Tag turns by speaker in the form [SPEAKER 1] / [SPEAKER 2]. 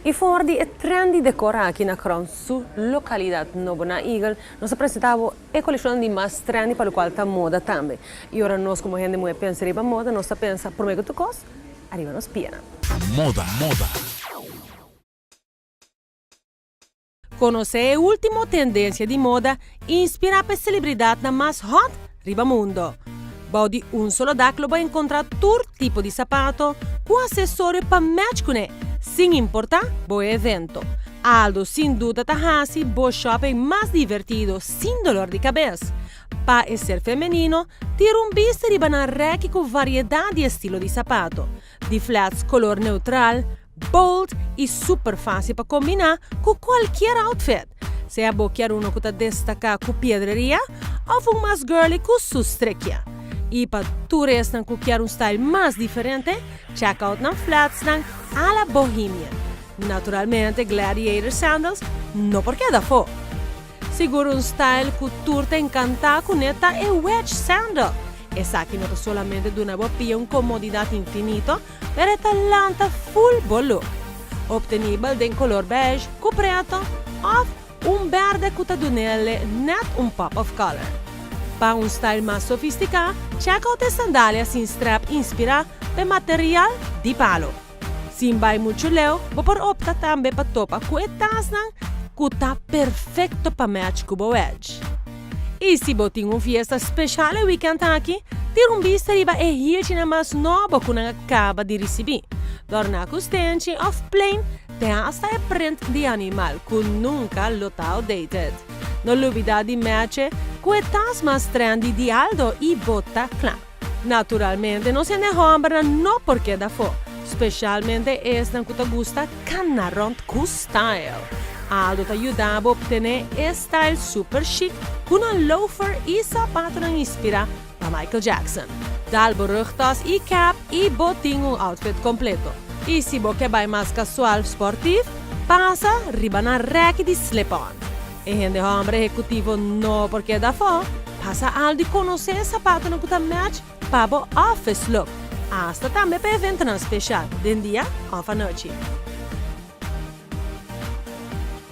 [SPEAKER 1] Y for di e trendy decor aki na Crown su localidad nobo na Eagle, nos a presenta bo e coleccion di mas trendy pa locual ta moda tambe. Y ora nos como hende muhe pensa riba moda, nos ta pensa prome cu tur cos, ariba nos pianan.
[SPEAKER 2] Moda, moda.
[SPEAKER 1] Conoce e ultimo tendencia di moda inspira pa e celebridadnan mas hot riba mundo. Bou di un solo dak lo bo encontra tur tipo di sapato cu accesorio pa match cune, sin importa bo evento. Aldo sin duda ta haci bo shopping mas divertido sin dolor di cabes. Pa e ser femenino, tira un bista riba nan reki cu variedad di estilo di sapato, di flats color neutral, Bold y super facil pa combina cu cualkier outfit. Sea bo kier uno cu ta destaca cu piedreria of un mas girly cu su strekia. Y pa tur esnan cu kier un style mas diferente, check out nan flatsnan a la bohemian. Naturalmente gladiator sandals no por keda afo. Sigur un style cu tur ta encanta cune ta e wedge sandal. Esaki no ta solamente duna bo pia un comodidad infinito, Pero e ta lanta full bo look. Obtenibel den color beige cu preto of un berde cu ta dunele net un pop of color. Pa un style mas sofistica, check out e sandalia sin strap inspira p'e material di palo. Sin bay mucho leu, bo por opta tambe pa topa cu e tasnan cu ta perfecto pa match cu bo wedge. I si bo tin un fiesta special e weekend aki, tira un bista riba e hielchinan mas nobo cu nan a caba di ricibi. Dorna cu stenchi of plain te hasta e print di animal cu nunca lo ta outdated. No lubida di matche cu e tas mas trendy di Aldo y bo ta cla. Naturalmente nos hende hombernan no por keda afó, specialmente esnan cu ta gusta cana rond cu style. Aldo ta yuda bo obtene e style super chic cu nan loafer y zapatonan inspira pa Michael Jackson. Dal bo rugtas y cap y bo tin un outfit completo. Y si bo ke bay mas casual sportief, pasa riba nan reki di slip-on. E hende homber ehecutivo no por keda afó. Pasa Aldo y conoce e zapatonan cu ta match pa bo office look. Hasta tambe pa eventonan special, den dia of anochi.